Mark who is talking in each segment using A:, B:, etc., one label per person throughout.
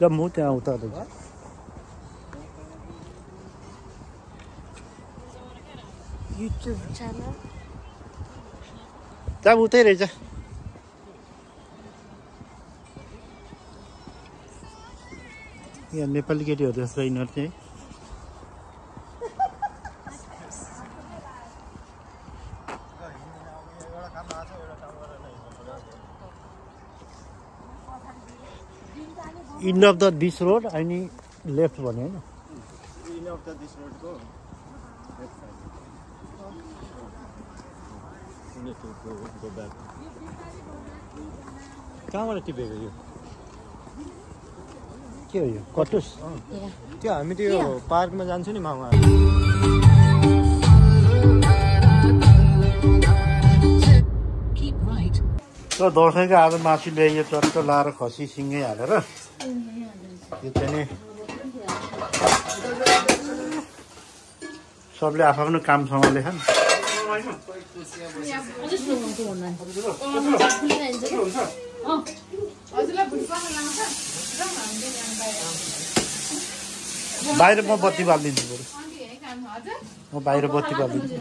A: जम्मू त्यहाँ उता रहेछ
B: YouTube channel.
A: त्यहाँ उतै रहेछ यहाँ नेपाली केटीहरू जस्तो यिनीहरू चाहिँ end of this road अनि लेफ्ट भने हैन
C: end of this road को left side go back कहाँबाट टिपेको यो
A: के हो यो कटुस
C: त्यो हामी त्यो पार्कमा जान्छौँ नि मामा
A: त दसैँको आज मासु ल्याइयो चट्ट लाएर खसी सिँगै हालेर यो चाहिँ नि सबले आफ्नो काम सम्हाले खान् बाहिर म बत्ती बालिदिन्छु बरु म बाहिर बत्ती बालिदिन्छु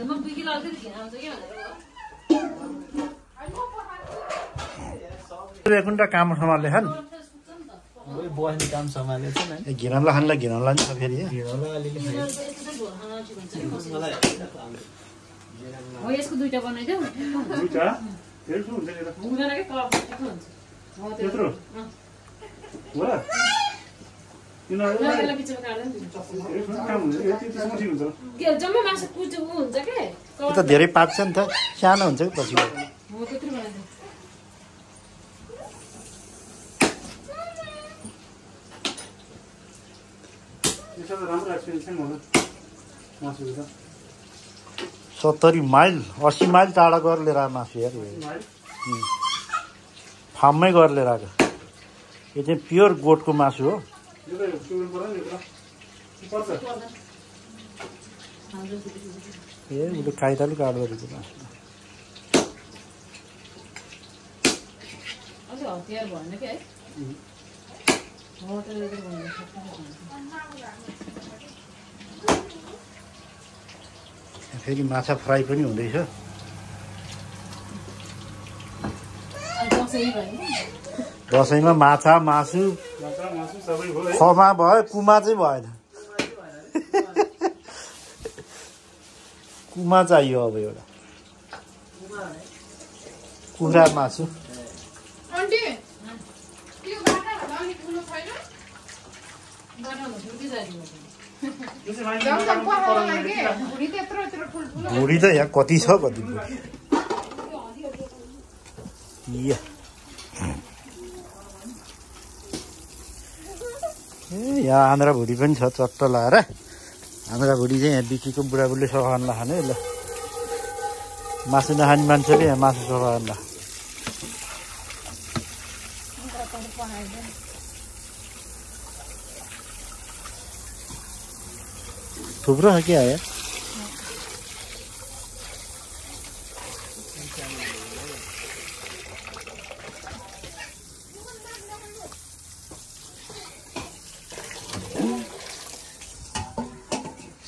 A: एक घन्टा काम सम्हाले खान्
C: बस्ने काम सम्हालेको छ नि
A: घिनाउला खानलाई घिनाउला नि छ फेरि
D: हो यसको दुईटा बनाइदेऊ
A: दुईटा हेर्छु हुन्छ नि
D: हुँदैन के कलर हुन्छ
A: त्यत्रो होला
D: त्यसलाई बिचमा काट्दैन के जम्मै मासु कुचो हुन्छ के
A: त्यो त धेरै पाक्छ नि त सानो हुन्छ कि पछि
D: हो त्यत्रो बनाइदेऊ
A: राम्रो एक्सपिरियन्स छैन मलाई मासुको त 70 माइल 80 माइल टाढा गरेर लिएर आएको मासु यार फार्ममै गरेर लिएर आएको यो चाहिँ प्योर गोठको मासु हो ए उसले काइदाले काट्दो रहेछ मासु
D: हतियार भएन कि है
A: फेरि माछा फ्राई पनि हुँदैछ दसैँमा माछा मासु खमा भयो कुमा चाहिँ भएन कुमा चाहियो अब एउटा कुखुरा मासु भुडी त यहाँ कति छ कति ए यहाँ आन्द्रा भुडी पनि छ चट्ट लाएर आन्द्रा भुडी चाहिँ यहाँ बिचीको बुढाबुढीले सफा गर्न खाने ल मासु नखाने मान्छेले यहाँ मासु सफा गर्न थुप्रो छ क्या यार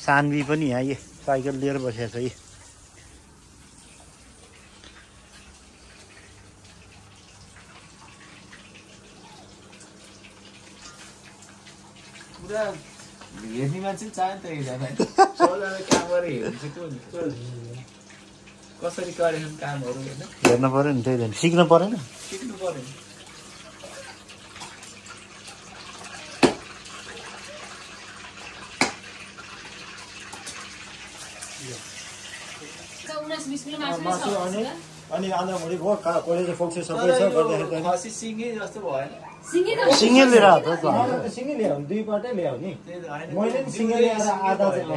A: सान्वी पनि यहाँ ये साइकल लिएर बसेको छ यी
C: हेर्ने मान्छे चाहे त काम गरेर कसरी गरेछन् कामहरू होइन
A: हेर्नु पर्यो नि त्यही सिक्नु परेन
C: सिक्नु पर्यो
A: अनि आन्द्राभुडी भयो कलेज फोक्सो सबै छ गर्दाखेरि
C: खसी सिङ्गे जस्तो भएन
A: सिङ्गे लिएर आएको
C: सिङ्गे ल्याऊ दुईपल्टै ल्याऊ नि मैले नि सिङ्गे ल्याएर आधा चाहिँ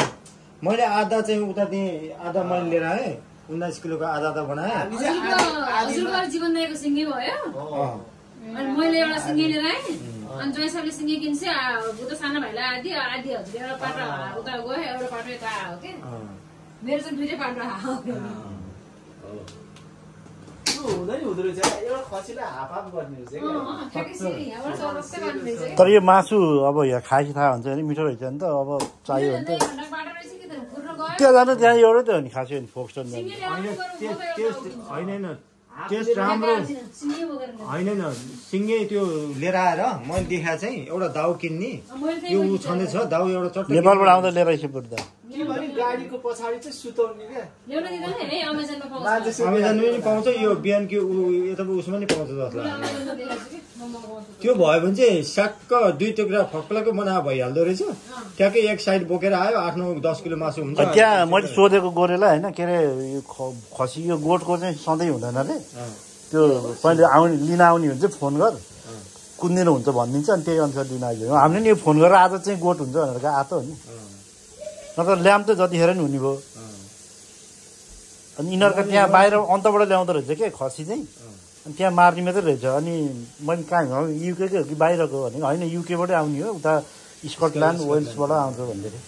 C: मैले आधा चाहिँ उता दिएँ आधा मैले लिएर आएँ 19 किलोको आधा आधा बनाएँ
D: जीवन दिएको सिङ्गे भयो अनि मैले एउटा सिङ्गे लिएर आएँ अनि जयसाबले सिङ्गे किन्छ उता सानो भाइलाई आधी आधी हजुर एउटा पाटो उता गयो एउटा पाटो यता आयो के मेरो चाहिँ दुईटै पाटो आयो
E: हुँदैन हुँदो रहेछ एउटा खसीलाई हाफ गर्ने रहेछ
D: ठ्याक्कै सिरी यहाँबाट चौरस्ता गर्नु रहेछ
A: तर यो मासु अब यहाँ खाएपछि थाहा हुन्छ नि मिठो रहेछ नि त अब चाहियो भने त
D: बाटो रहेछ कि त कुर्न गयो
A: त्यहाँ जानु त्यहाँ एउटै त हो नि खासै नि फोक्सटन जानु
C: होइन टेस्ट राम्रो
D: सिङ्गे बोकेर
C: होइन सिङ्गे त्यो लिएर आएर मैले देखाएको चाहिँ एउटा दाउ किन्ने यो ऊ छँदैछ दाउ एउटा चट्ट
A: नेपालबाट आउँदा लिएर आइसक्यो बरु त
E: के भने गाडीको पछाडि चाहिँ सुताउने क्या
D: ल्याउन दिँदैन है अमेजनमा पाउँछ
C: अमेजनमा पनि पाउँछ यो बिहानको यता उसमा नि पाउँछ जस्तो लाग्छ त्यो भयो भने चाहिँ स्याक्क 2 टुक्रा फक्कलाको बनाए भइहाल्दो रहेछ ट्याक्कै एक साइड बोकेर आयो 8-9-10 किलो मासु हुन्छ
A: त्यहाँ मैले सोधेको गोरेलाई होइन के अरे यो खसी यो गोठको चाहिँ सधैँ हुँदैन अरे त्यो पहिले आउने लिन आउने हुन्छ फोन गर कुन दिन हुन्छ भनिदिन्छ अनि त्यही अनुसार लिन आइदियो हामीले नि यो फोन गरेर आज चाहिँ गोठ हुन्छ भनेर आएको हो नि नत्र ल्याम्प त जतिखेर नि हुने भयो अनि यिनीहरूका त्यहाँ बाहिर अन्तबाट ल्याउँदो रहेछ क्या खसी चाहिँ अनि त्यहाँ मार्ने मात्रै रहेछ अनि मैले कहाँ युकेकै हो कि बाहिरको भने होइन युकेबाटै आउने हो उता स्कटल्यान्ड वेल्सबाट आउँछ भन्दै थिएँ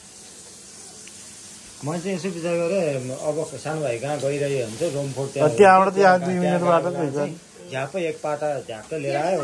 C: मैले चाहिँ यसो विचार गरेँ अब सानो भाइ कहाँ गइरहेको हुन्छ रोमफोर्ट
A: त्यहाँबाट त्यहाँ 2 मिनट बाटो हुन्छ
C: झ्याप्पै एक पाटा झ्याप्प लिएर आयो